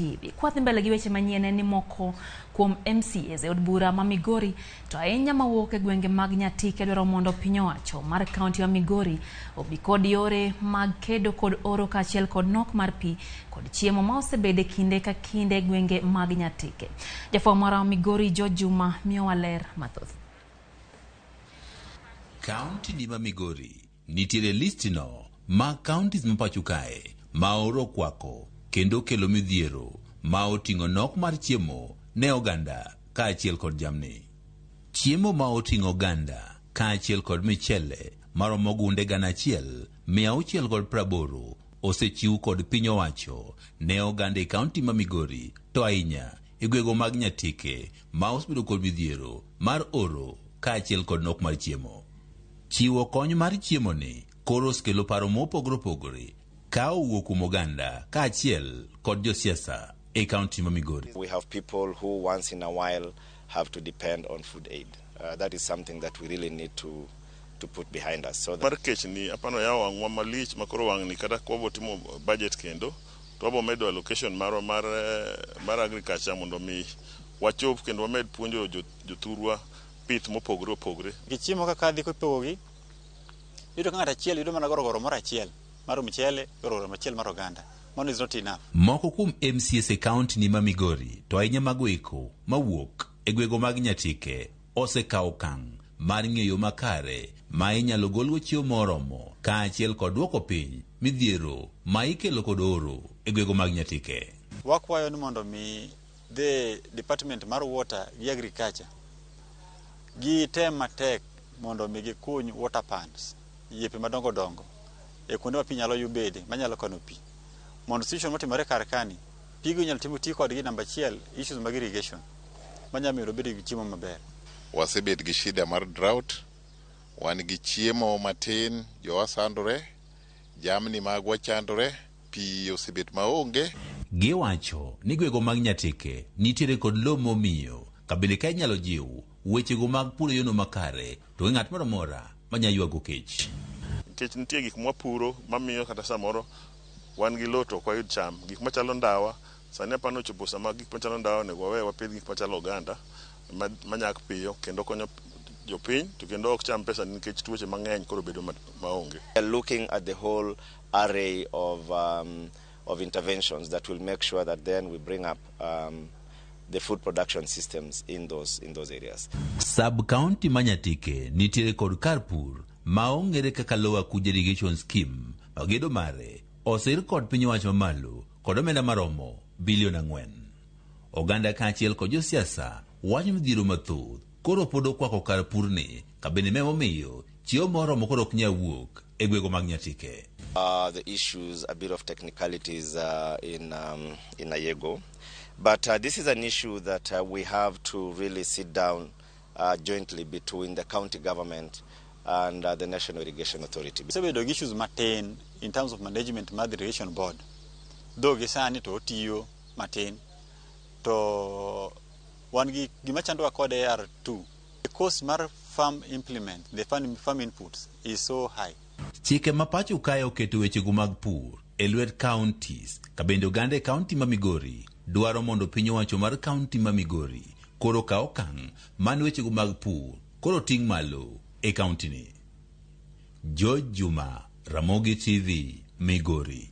TV. Kwadhi mbele gi weche manyien en ni moko kuom MCAs e od bura ma Migori to ahinya mawuok e gwenge mag Nyatike dwaro mondo piny owacho mar kaunti ma Migori obi kod yore mag kedo kod oro kaachiel kod nok mar pi kod chiemo ma osebede kinde ka kinde e gwenge mag Nyatike. Jafwambo marwa Migori George Juma miyowa ler mathoth. Kaunti ni ma Migori nitiere listno mag counties ma pacho kae ma oro okwako kendo kelo midhiero ma oting'o nok mar chiemo ne oganda kaachiel kod jamni. Chiemo ma oting'o oganda kaachiel kod michele maromo gunde 1680 osechiw kod piny owacho ne oganda e kaunti ma Migori to ahinya e gwego mag Nyatike ma osebedo kod midhiero mar oro kaachiel kod nok mar chiemo. Chiwo kony mar chiemo ni koro osekelo paro mopogore opogore ka owuok kuom oganda kaachiel kod josiasa e kaunti ma Migori. We have people who once in a while have to depend on food aid. That is something that we really need to put behind us. So mar kech ni apano yawo wang'wa malich ma koro wang'ni kata kwabo timo budget kendo to wabo medo allocation marwa mar agriculture mondo mi wachop kendo wamed puonjo jothurwa pith mopogore opogore. Gi chiemo kaka dhi kopogogi, iyudo ka ng'ato achiel yudo mana gorogoro moro achiel mar mchele, gorogoro machielo mar oganda. Mano is not enough. Moko kuom MCAs e kaunti ni ma Migori to ahinya mago eko mawuok e gwego mag Nyatike osekawo okang' mar ng'iyo yo makare ma inyalo golgo chiemo moromo kaachiel kod duoko piny midhiero ma ikelo kod oro e gwego mag Nyatike. Wakwayo ni mondo mi the department mar water gi agriculture gitem matek mondo mi gikuny water pans, yiepe madongo dongo e kuonde ma pi nyalo bede manyalo kano pi mondo situation motimore kar kani pigo inyalo timo ti kodgi namba achiel issues mag irrigation manyalo miyo obed gi chiemo maber. Wasebet gi shida mar drought, wan gi chiemo matin, jowa sandore, jamni magwa chandore, pi osebet maonge. Giwacho ni gwego mag Nyatike nitiere kod lowo momiyo kabende ka inyalo jiw wechego mag pur e yono makare to onge ng'at moro amora manyalo ywago kech. Nikech nitie gik mwapuro mamiyo kata samoro wan gi lowo to ok wayud cham. Gik machalo ndawa, sani apani ochopo sama gik machalo ndawa onego wawe wapidh gik machalo oganda manyak piyo kendo konyo jopiny to kendo ok cham pesa nikech tuoche mang'eny koro bedo maonge. We are looking at the whole array of interventions that will make sure that then we bring up the food production systems in those areas. Sub county ma Nyatike nitiere kod kar pur ma ong'ere kaka Lower Kuja Irrigation Scheme ma gedo mare osir kod piny owacho mamalo kod omenda maromo bilion 4. Oganda kaachiel kod josiasa wacho midhiero mathoth koro pod okwako kar purni ka bende memomiyo chiemo moromo koro ok nyal wuok e gwego mag Nyatike. The issues, a bit of technicalities in Ayego. But this is an issue that we have to really sit down jointly between the county government and the National Irrigation Authority. Osebedo gi issues matin in terms of management mar the irrigation board. Though gi sani to otiyo matin to wan gi gima chandowa kode are two. The cost mar farm implement, the farm inputs is so high. Chike ma pacho kae oketo wechego mag pur e lwet counties ka bende oganda e kaunti ma Migori dwaro mondo piny owacho mar kaunti ma Migori koro kaw okang' man wechego mag pur koro ting' malo e kaunti ni. George Juma, Ramogi TV, Migori.